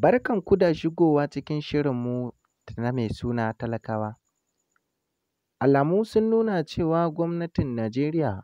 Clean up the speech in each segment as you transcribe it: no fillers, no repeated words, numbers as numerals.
Barkanku da shigowa cikin shirinmu na mai suna talakawa. Alamu sun nuna cewa gwamnatin Najeriya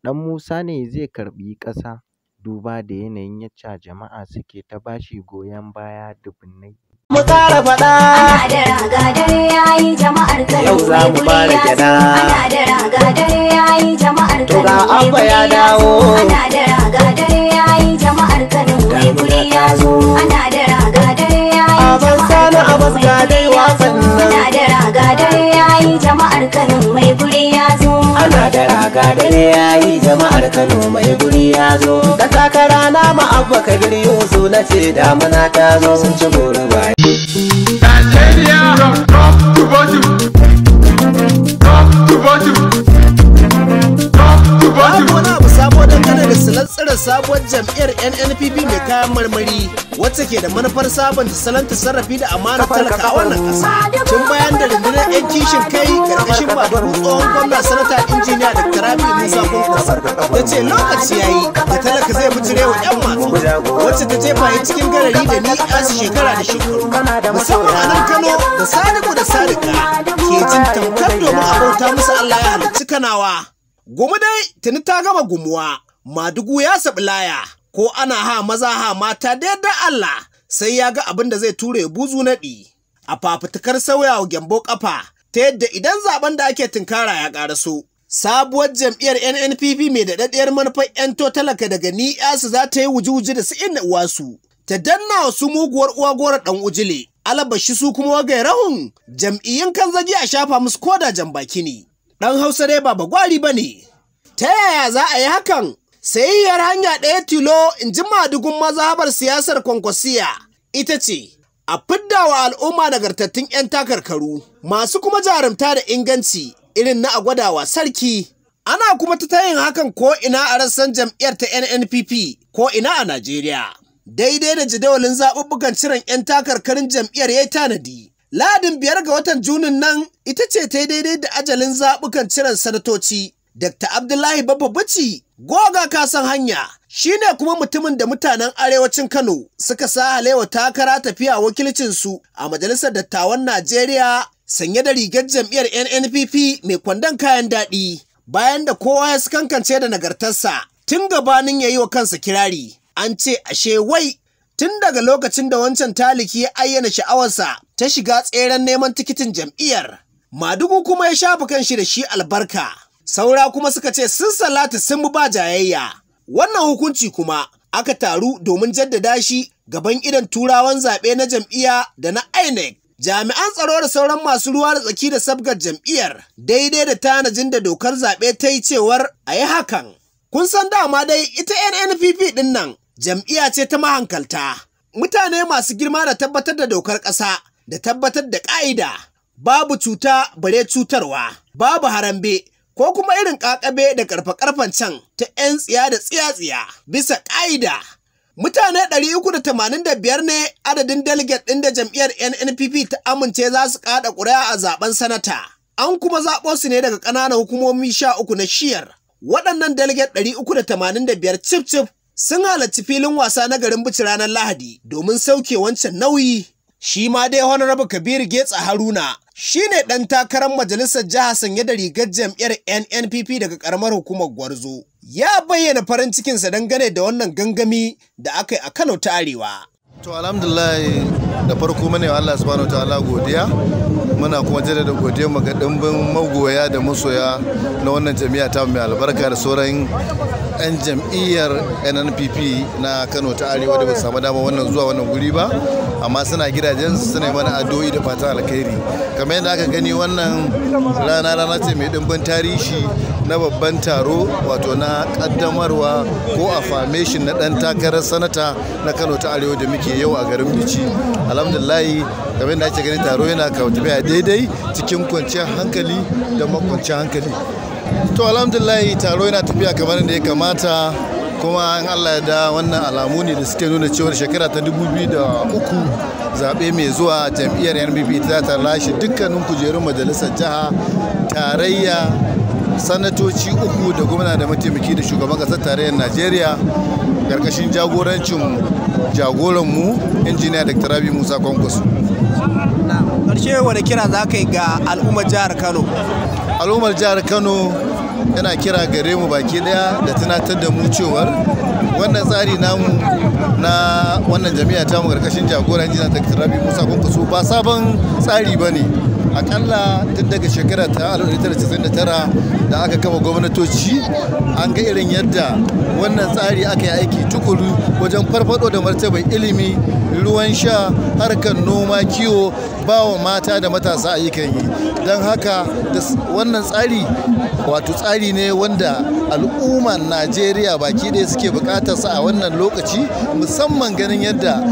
Ɗan Musa ne zai karɓi ƙasa, duba da yanayin yacca jama'a suke ta ba shi goyon baya dubunnai. Mu ƙara faɗa. Ana da raga dare yayi jama'ar Kano. Yau za mu fara gyaɗa. Ana da raga dare yayi jama'ar To ga Kano. Abba ya dawo. Ana da raga dare yayi jama'ar Kano. Mai guri ya zo. Ana da raga dare yayi Abbas jama'ar Sani Kano. Abbas Mai ga guri dai ya zo. wasan nan. Ana da raga dare yayi jama'ar Kano. Mai guri ya zo. Ana da raga dare yayi jama'ar Kano mai guri ya zo. Da takara na ma Abba Kabir Yusuf na ce damuna ta zo sun ci goro ba. Nigeria from top to bottom. Top to bottom. Top to Babu bottom. wani abu sabo dangane da salon sabuwar jam'iyyar NNPP mai kayan marmari wacce ke da manufar sabunta salon tasarrafi da amana talaka a wannan ƙasa. Tun bayan da rundunar 'yan kishin kai karkashin Madugu tsohon gwamna sanata injiniya Dr. Rabi'u Musa Kwankwaso ta ce lokaci yayi da talaka zai bijire wa 'yan matsu wacce ta jefa ya cikin garari da ni su shekara da shekaru. Musamman a nan Kano da Sadiku da Sadika ke jin tamkar domin abauta musu Allah ya halicci Kanawa. Gumu dai tuni ta gama gumuwa, Madugu ya saɓi laya, ko ana ha maza ha mata da yadda Allah sai ya ga abin da zai ture buzu naɗi. A fafutukar sauyawa gyambo ƙafa ta yadda idan zaben da ake tunkara ya ƙaraso. Sabuwar jam'iyyar NNPP mai daɗaɗɗiyar manufar 'yanto talaka daga ni'yasu za ta yi wuji-wuji da su inna uwasu. Ta danna wasu muguwar uwa gora ɗan ujile, alabashi su kuma wagai rahun jam'iyyun kan zagi a shafa musu koda jan baki ne. Ɗan Hausa dai ba bagwari ba ne. Ta yaya za a yi hakan? Sayayyar hanya ɗaya tilo in ji madugun mazhabar siyasar kwankwasiya ita ce a fidda wa al'umma nagartattun 'yan takarkaru masu kuma jarumta da inganci irin na a gwadawa sarki. Ana kuma ta tayin hakan ko ina a rassan jam'iyyar ta NNPP ko ina a Najeriya. Daidai da jadawalin zaɓuɓɓukan ciran 'yan takarkarin jam'iyyar ya yi tanadi. Ladin 5 ga watan Junin nan ita ce ta daidai da ajalin zaɓukan ciran sanatoci. Dr. Abdullahi Babba Bichi goga kasan hanya shine kuma mutumin da mutanen arewacin Kano suka sa halewa takara tafiya wakilcinsu a Majalisar Dattawan Najeriya sanye da rigar jam'iyyar NNPP mai kwandon kayan daɗi bayan da kowa ya kankance da nagartarsa tun gabanin ya yi wa kansa kirari an ce ashe wai tun daga lokacin da wancan taliki ya ayyana sha'awarsa ta shiga tseren neman tikitin jam'iyyar. Madugu kuma ya shafa kanshi da shi albarka. Saura kuma suka ce sun salata sun bi ba jayayya. Wannan hukunci kuma aka taru domin jaddada shi gaban idon turawan zaɓe na jam'iyya da na INEC. Jami'an tsaro da sauran masu ruwa da tsaki da sabgar jam'iyyar daidai da tanajin da dokar zaɓe ta yi cewar a yi hakan. Kun san dama dai ita NNPP ɗin nan jam'iyya ce ta mahankalta. Mutane masu girma da tabbatar da dokar ƙasa da tabbatar da ƙa'ida. Babu cuta bare cutarwa, babu harambe ko kuma irin ƙaƙabe da ƙarfe-ƙarfen can ta 'yan tsiya da tsiya-tsiya bisa ƙa'ida. Mutane 385 ne adadin delegate ɗin da jam'iyyar NNPP ta amince za su kaɗa ƙuri'a a zaben sanata. An kuma zaɓo su ne daga ƙananan hukumomi 13 na shiyar. Waɗannan delegate 385 cif-cif sun halarci filin wasa na garin Bichi ranar Lahadi domin sauke wancan nauyi. Shi ma dai Honorable Kabiru Getsa Haruna shi ne ɗan takarar majalisar jiha sanye da rigar jam'iyyar NNPP daga ƙaramar hukumar Gwarzo. Ya bayyana farin cikinsa dangane da wannan gangami da aka yi a Kano ta Arewa. To alhamdulillah da farko mune wa Allah subhanahu wa ta'ala godiya muna kuma jaddada godiyar mu ga dimbin magoya da masoya na wannan jami'a ta mai albarka da sauran 'yan jam'iyyar NNPP na Kano ta Arewa da ba su samu dama wannan zuwa wannan guri ba amma suna gidajen su suna yi mana addu'o'i da fatan alkhairi kamar yadda aka gani wannan rana rana ce mai dimbin tarihi na babban taro wato na kaddamarwa ko affirmation na dan takarar sanata na Kano ta Arewa da muke yau a garin Bichi alhamdulillahi kamar yadda ake gani taro yana tafiya daidai cikin kwanciyar hankali da makwanciyar hankali to alhamdulillahi taro yana tafiya kamar yadda ya kamata kuma in Allah ya da wannan alamu ne da suke nuna cewar shekara ta 2003 zaɓe mai zuwa jam'iyyar NPP ta ta lashe dukkanin kujerun majalisar jiha tarayya Sanatoci 3 da gwamna da mataimaki da shugaban ƙasar tarayyar Najeriya, ƙarƙashin jagorancin jagoranmu Injiniya Dr. Rabi Musa Kwankwaso. Ƙarshe, wani kira za ka yi ga al'ummar jihar Kano? Al'ummar jihar Kano, yana kira gare mu baki daya da tunatar da mu cewar wannan tsari namu na wannan jami'a ta mu karkashin jagoran Injiniya Dr. Rabi Musa Kwankwaso ba sabon tsari ba ne. Akalla tun daga shekara ta 1999 da aka kafa gwamnatoci, an ga irin yadda wannan tsari aka yi aiki tukuru wajen farfado da martabar ilimi, ruwan sha, harkar noma, kiwo, ba wa mata da matasa ayyukan yi. Don haka wannan tsari, wato tsari ne wanda al'ummar Najeriya baki ɗaya suke buƙatar sa a wannan lokaci, musamman ganin yadda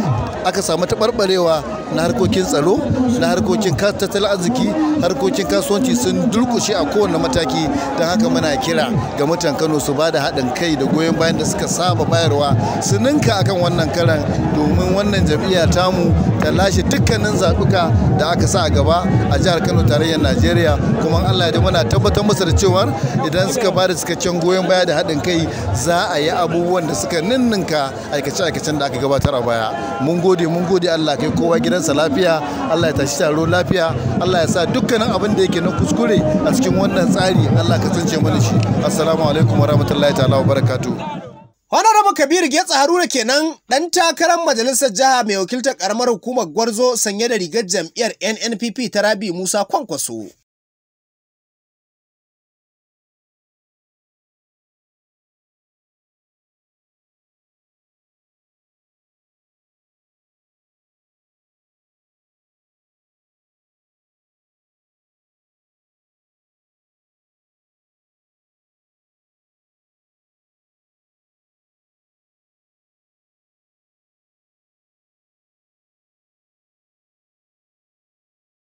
aka samu taɓarɓarewa na harkokin tsaro, na harkokin tattalin arziki, harkokin kasuwanci sun durkushe a kowane mataki. Don haka muna kira ga mutan Kano su ba da haɗin kai da goyon bayan da suka saba bayarwa, su ninka akan wannan karan, domin wannan jam'iyya tamu ta lashe dukkanin zaɓuka da aka sa a gaba a jihar Kano, tarayyar Najeriya. Kuma Allah ya muna tabbatar musu da cewa idan suka ba da cikakken goyon baya da haɗin kai, za a yi abubuwan da suka ninninka aikace-aikacen da aka gabatar a baya. Mun gode, mun gode. Allah kai kowa gidansa lafiya, Allah ya tashi taro lafiya, Allah ya sa dukkanin abin da yake na kuskure a cikin wannan tsari, Allah ka tsance mana shi. Assalamu alaikum warahmatullahi ta'ala wabarakatuh. Honorable Kabiru Getsa Haruna kenan, ɗan takarar majalisar jiha mai wakiltar ƙaramar hukumar Gwarzo, sanye da rigar jam'iyyar NNPP ta Rabi Musa Kwankwaso.